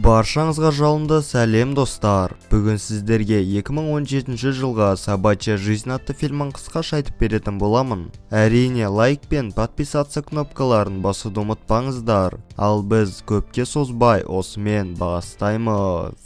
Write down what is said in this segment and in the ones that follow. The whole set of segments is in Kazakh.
Баршаңызға жалынды сәлем, достар! Бүгін сіздерге 2017 жылғы «Собачья жизнь» атты фильмін қысқаша айтып беретін боламын. Әрине, лайк пен подписаться кнопкаларын басуды ұмытпаңыздар. Ал біз көпке созбай, осымен бастаймыз.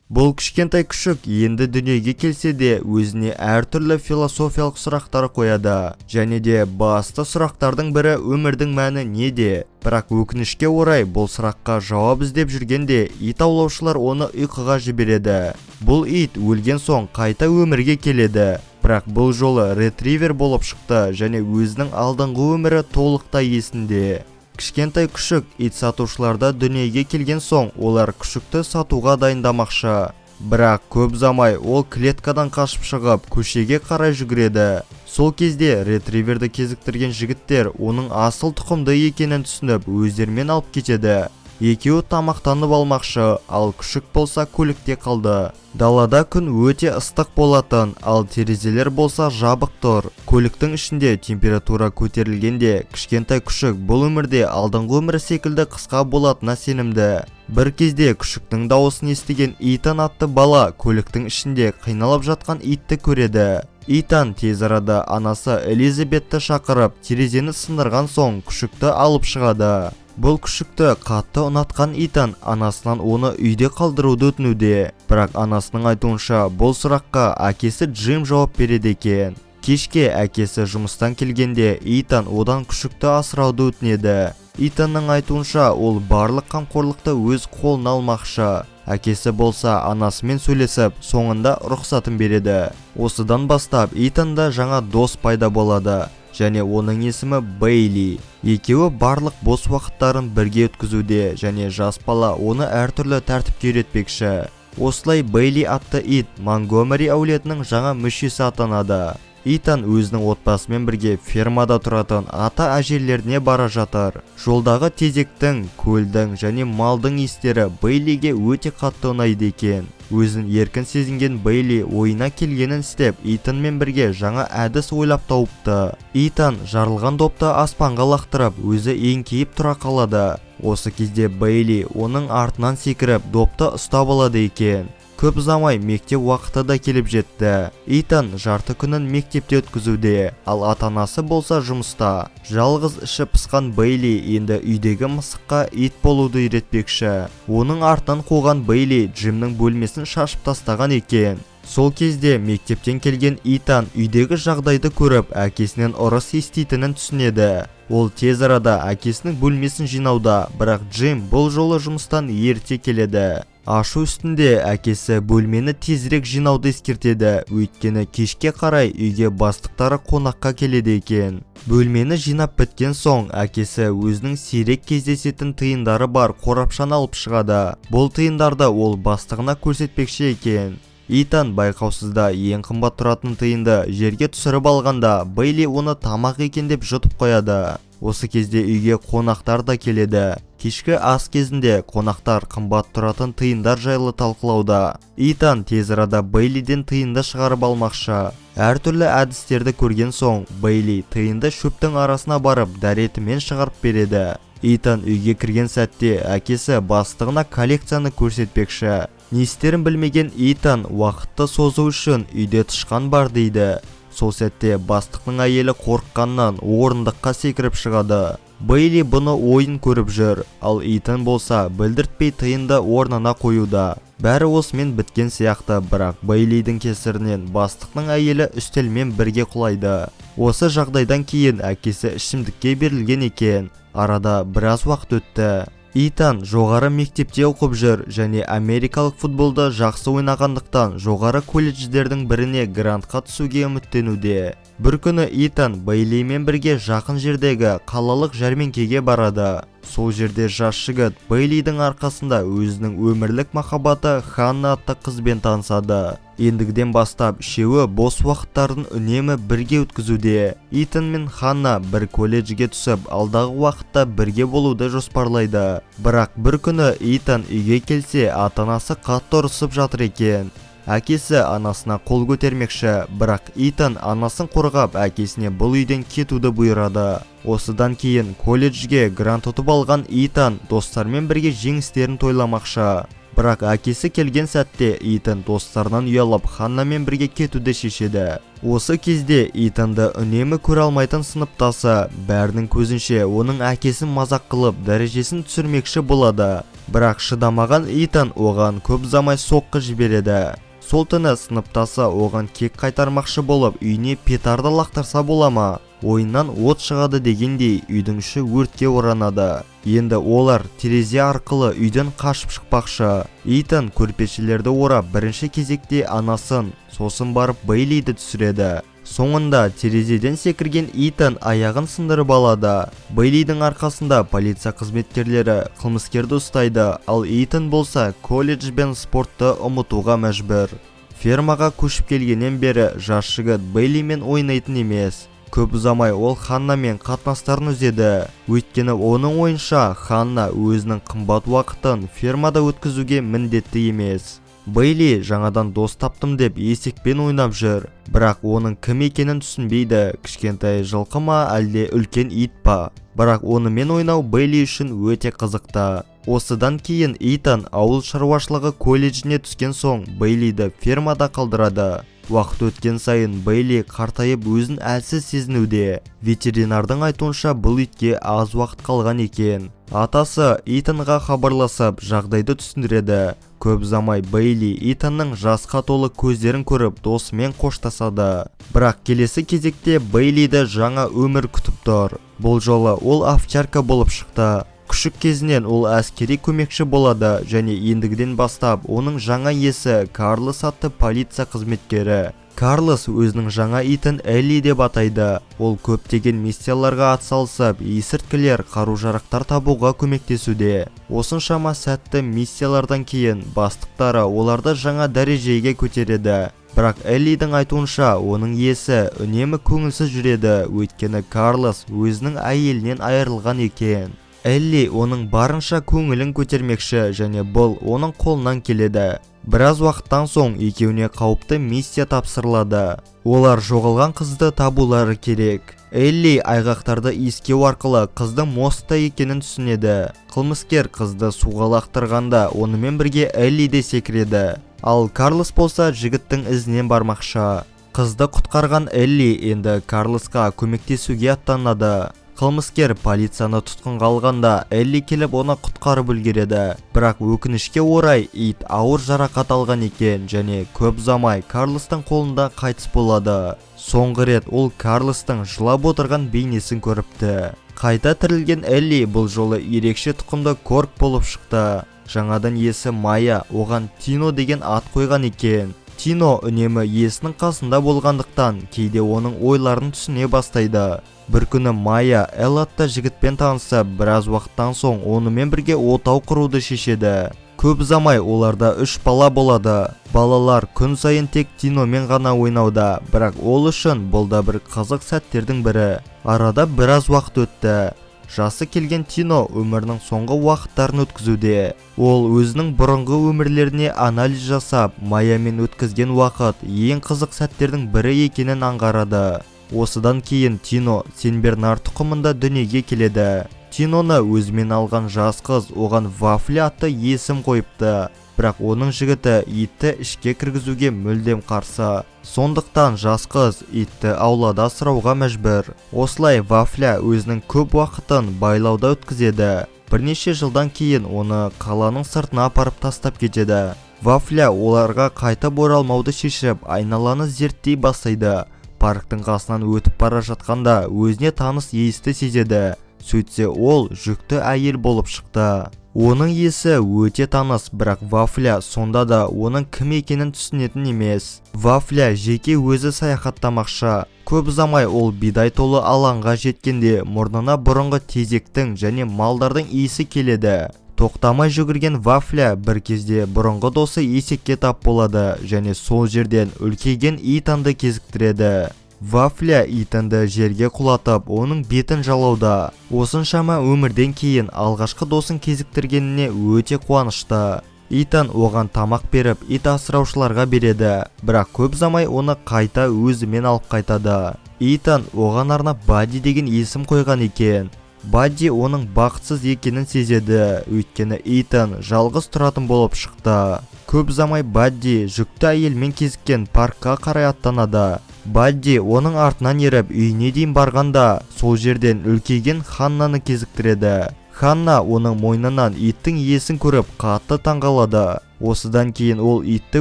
Бұл кішкентай күшік енді дүниеге келсе де, өзіне әртүрлі философиялық сұрақтар қояды. Және де басты сұрақтардың бірі: өмірдің мәні неде? Бірақ өкінішке орай, бұл сұраққа жауап іздеп жүргенде ит аулаушылар оны ұйқыға жібереді. Бұл ит өлген соң қайта өмірге келеді. Бірақ бұл жолы ретривер болып шықты және өзінің алдыңғы өмірі толықтай есінде. Кішкентай күшік ит сатушыларда дүниеге келген соң, олар күшікті сатуға дайындамақшы. Бірақ көп ұзамай ол клеткадан қашып шығып, көшеге қарай жүгіреді. Сол кезде ретриверді кезіктірген жігіттер оның асыл тұқымды екенін түсініп, өздерімен алып кетеді. Екеуі тамақтанып алмақшы, ал күшік болса көлікте қалды. Далада күн өте ыстық болатын, ал терезелер болса жабық тұр. Көліктің ішінде температура көтерілгенде, кішкентай күшік бұл өмірде алдыңғы өмірі секілді қысқа болатынына сенімді. Бір кезде күшіктің дауысын естіген Итан атты бала көліктің ішінде қиналып жатқан итті көреді. Итан тез арада анасы Элизабетті шақырып, терезені сындырған соң күшікті алып шығады. Бұл күшікті қатты ұнатқан Итан анасынан оны үйде қалдыруды өтінуде. Бірақ анасының айтуынша, бұл сұраққа әкесі Джим жауап береді екен. Кешке әкесі жұмыстан келгенде, Итан одан күшікті асырауды өтінеді. Итанның айтуынша, ол барлық қамқорлықты өз қолына алмақшы. Әкесі болса анасымен сөйлесіп, соңында рұқсатын береді. Осыдан бастап Итанда жаңа дос пайда болады және оның есімі Бейли. Екеуі барлық бос уақыттарын бірге өткізуде және жас бала оны әртүрлі тәртіпке үйретпекші. Осылай Бейли атты ит Монгомери әулетінің жаңа мүшесі атанады. Итан өзінің отбасымен бірге фермада тұратын ата әжелеріне бара жатыр. Жолдағы тезектің, көлдің және малдың иістері Бейлиге өте қатты ұнайды екен. Өзін еркін сезінген Бейли ойына келгенін істеп, Итанмен бірге жаңа әдіс ойлап тауыпты. Итан жарылған допты аспанға лақтырып, өзі еңкейіп тұра қалады. Осы кезде Бейли оның артынан секіріп, допты ұстап алады екен. Көп ұзамай мектеп уақыты да келіп жетті. Итан жарты күнін мектепте өткізуде, ал ата-анасы болса жұмыста. Жалғыз іші пысқан Бейли енді үйдегі мысыққа ит болуды үйретпекші. Оның артынан қуған Бейли Джимнің бөлмесін шашып тастаған екен. Сол кезде мектептен келген Итан үйдегі жағдайды көріп, әкесінен ұрыс еститінін түсінеді. Ол тез арада әкесінің бөлмесін жинауда, бірақ Джим бұл жолы жұмыстан ерте келеді. Ашу үстінде әкесі бөлмені тезірек жинауды ескертеді, өйткені кешке қарай үйге бастықтары қонаққа келеді екен. Бөлмені жинап біткен соң, әкесі өзінің сирек кездесетін тиындары бар қорапшаны алып шығады. Бұл тиындарды ол бастығына көрсетпекші екен. Итан байқаусызда ең қымбат тұратын тиынды жерге түсіріп алғанда, Бейли оны тамақ екен деп жұтып қояды. Осы кезде үйге қонақтар да келеді. Кешкі ас кезінде қонақтар қымбат тұратын тиындар жайлы талқылауда. Итан тез арада Бейлиден тиынды шығарып алмақшы. Әртүрлі әдістерді көрген соң, Бейли тиынды шөптің арасына барып, дәретімен шығарып береді. Итан үйге кірген сәтте әкесі бастығына коллекцияны көрсетпекші. Не істерін білмеген Итан уақытты созу үшін үйде тышқан бар дейді. Сол сәтте бастықтың әйелі қорыққаннан орындыққа секіріп шығады. Бейли бұны ойын көріп жүр, ал Итан болса білдіртпей тиынды орнына қоюда. Бәрі осымен біткен сияқты, бірақ Бейлидің кесірінен бастықтың әйелі үстелмен бірге құлайды. Осы жағдайдан кейін әкесі ішімдікке берілген екен. Арада біраз уақыт өтті. Итан жоғары мектепте оқып жүр және америкалық футболды жақсы ойнағандықтан, жоғары колледждердің біріне грантқа түсуге үміттенуде. Бір күні Итан Бейлимен бірге жақын жердегі қалалық жәрмеңкеге барады. Сол жерде жас жігіт Бейлидің арқасында өзінің өмірлік махаббаты Ханна атты қызбен танысады. Ендігіден бастап үшеуі бос уақыттарын үнемі бірге өткізуде. Итан мен Ханна бір колледжге түсіп, алдағы уақытта бірге болуды жоспарлайды. Бірақ бір күні Итан үйге келсе, ата-анасы қатты ұрысып жатыр екен. Әкесі анасына қол көтермекші, бірақ Итан анасын қорғап, әкесіне бұл үйден кетуді бұйырады. Осыдан кейін колледжге грант ұтып алған Итан достарымен бірге жеңістерін тойламақшы. Бірақ әкесі келген сәтте Итан достарынан ұялып, Ханнамен бірге кетуді шешеді. Осы кезде Итанды үнемі көре алмайтын сыныптасы бәрінің көзінше оның әкесін мазақ қылып, дәрежесін түсірмекші болады. Бірақ шыдамаған Итан оған көп ұзамай соққы жібереді. Сол түні сыныптасы оған кек қайтармақшы болып, үйіне петарда лақтырса бола ма? Ойыннан от шығады дегендей, үйдің іші өртке оранады. Енді олар терезе арқылы үйден қашып шықпақшы. Итан көрпешелерді орап, бірінші кезекте анасын, сосын барып Бейлиді түсіреді. Соңында терезеден секірген Итан аяғын сындырып алады. Бейлидің арқасында полиция қызметкерлері қылмыскерді ұстайды, ал Итан болса колледж бен спортты ұмытуға мәжбүр. Фермаға көшіп келгеннен бері жас жігіт Бейлимен ойнайтын емес. Көп ұзамай ол Ханнамен қатынастарын үзеді. Өйткені оның ойынша Ханна өзінің қымбат уақытын фермада өткізуге міндетті емес. Бейли жаңадан дос таптым деп есекпен ойнап жүр, бірақ оның кім екенін түсінбейді, кішкентай жылқы ма әлде үлкен ит па. Бірақ онымен ойнау Бейли үшін өте қызықты. Осыдан кейін Итан ауыл шаруашылығы колледжіне түскен соң Бейлиді фермада қалдырады. Уақыт өткен сайын Бейли қартайып өзін әлсіз сезінуде. Ветеринардың айтуынша бұл итке аз уақыт қалған екен. Атасы Итанға хабарласып жағдайды түсіндіреді. Көп ұзамай Бейли Итанның жасқа толы көздерін көріп досымен қоштасады. Бірақ келесі кезекте Бейлиді жаңа өмір күтіп тұр. Бұл жолы ол овчарка болып шықты. Күшік кезінен ол әскери көмекші болады және ендігіден бастап оның жаңа иесі Карлос атты полиция қызметкері. Карлос өзінің жаңа итін Элли деп атайды. Ол көптеген миссияларға атсалысып, есірткілер, қару-жарақтар табуға көмектесуде. Осыншама сәтті миссиялардан кейін бастықтары оларды жаңа дәрежеге көтереді. Бірақ Эллидің айтуынша оның иесі үнемі көңілсіз жүреді, өйткені Карлос өзінің әйелінен айырылған екен. Элли оның барынша көңілін көтермекші және бұл оның қолынан келеді. Біраз уақыттан соң екеуіне қауіпті миссия тапсырылады. Олар жоғалған қызды табулары керек. Элли айғақтарды иіскеу арқылы қыздың мостта екенін түсінеді. Қылмыскер қызды суға лақтырғанда онымен бірге Элли де секіреді. Ал Карлос болса жігіттің ізінен бармақшы. Қызды құтқарған Элли енді Карлосқа көмектесуге аттанады. Қылмыскер полицияны тұтқынға алғанда Элли келіп оны құтқарып үлгереді. Бірақ өкінішке орай ит ауыр жарақат алған екен және көп ұзамай Карлостың қолында қайтыс болады. Соңғы рет ол Карлостың жылап отырған бейнесін көріпті. Қайта тірілген Элли бұл жолы ерекше тұқымды корг болып шықты. Жаңадан иесі Майя оған Тино деген ат қойған екен. Тино үнемі иесінің қасында болғандықтан кейде оның ойларын түсіне бастайды. Бір күні Майя Эл атты жігітпен танысып, біраз уақыттан соң онымен бірге отау құруды шешеді. Көп ұзамай оларда 3 бала болады. Балалар күн сайын тек Тиномен ғана ойнауда, бірақ ол үшін бұл да бір қызық сәттердің бірі. Арада біраз уақыт өтті. Жасы келген Тино өмірінің соңғы уақыттарын өткізуде. Ол өзінің бұрынғы өмірлеріне анализ жасап, Майямен өткізген уақыт ең қызық сәттердің бірі екенін аңғарады. Осыдан кейін Тино Сен-Бернар тұқымында дүниеге келеді. Тиноны өзімен алған жас қыз оған Вафля атты есім қойыпты. Бірақ оның жігіті итті ішке кіргізуге мүлдем қарсы. Сондықтан жас қыз итті аулада асырауға мәжбүр. Осылай Вафля өзінің көп уақытын байлауда өткізеді. Бірнеше жылдан кейін оны қаланың сыртына апарып тастап кетеді. Вафля оларға қайтып оралмауды шешіп, айналаны зерттей бастайды. Парктың қасынан өтіп бара жатқанда өзіне таныс иісті сезеді. Сөйтсе ол жүкті әйел болып шықты. Оның иесі өте таныс, бірақ Вафля сонда да оның кім екенін түсінетін емес. Вафля жеке өзі саяхаттамақшы. Көп ұзамай ол бидай толы алаңға жеткенде мұрнына бұрынғы тезектің және малдардың иісі келеді. Тоқтамай жүгірген Вафля бір кезде бұрынғы досы есекке тап болады және сол жерден үлкейген Итанды кезіктіреді. Вафля Итанды жерге құлатып, оның бетін жалауда. Осыншама өмірден кейін алғашқы досын кезіктіргеніне өте қуанышты. Итан оған тамақ беріп, ит асыраушыларға береді, бірақ көп ұзамай оны қайта өзімен алып қайтады. Итан оған арнап Бадди деген есім қойған екен. Бадди оның бақытсыз екенін сезеді, өйткені Итан жалғыз тұратын болып шықты. Көп ұзамай Бадди жүкті әйелмен кезіккен паркқа қарай аттанады. Бадди оның артынан еріп, үйіне дейін барғанда, сол жерден үлкейген Ханнаны кезіктіреді. Ханна оның мойнынан иттің иесін көріп, қатты таңғалады. Осыдан кейін ол итті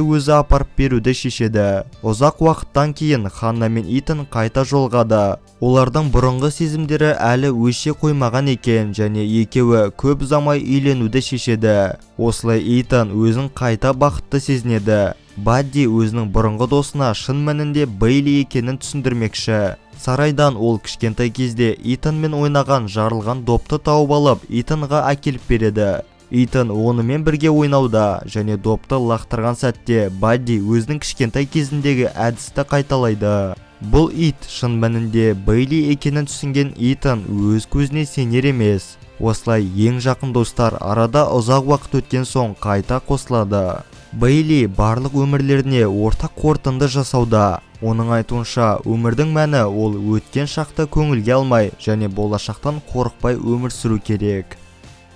өзі апарып беруді шешеді. Ұзақ уақыттан кейін Ханна мен Итан қайта жолығады. Олардың бұрынғы сезімдері әлі өше қоймаған екен және екеуі көп ұзамай үйленуді шешеді. Осылай Итан өзін қайта бақытты сезінеді. Бадди өзінің бұрынғы досына шын мәнінде Бейли екенін түсіндірмекші. Сарайдан ол кішкентай кезде Итанмен ойнаған жарылған допты тауып алып, Итанға әкеліп береді. Итан онымен бірге ойнауда және допты лақтырған сәтте Бадди өзінің кішкентай кезіндегі әдісті қайталайды. Бұл ит шын мәнінде Бейли екенін түсінген Итан өз көзіне сенер емес. Осылай ең жақын достар арада ұзақ уақыт өткен соң қайта қосылады. Бейли барлық өмірлеріне ортақ қорытынды жасауда. Оның айтуынша, өмірдің мәні ол өткен шақты көңілге алмай және болашақтан қорықпай өмір сүру керек.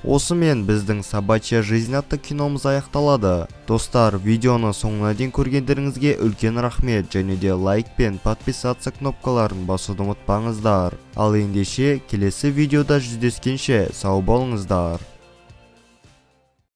Осымен біздің «Собачья жизнь» атты киномыз аяқталады. Достар, видеоны соңына дейін көргендеріңізге үлкен рахмет және де лайк пен подписаться кнопкаларын басуды ұмытпаңыздар. Ал ендеше, келесі видеода жүздескенше сау болыңыздар.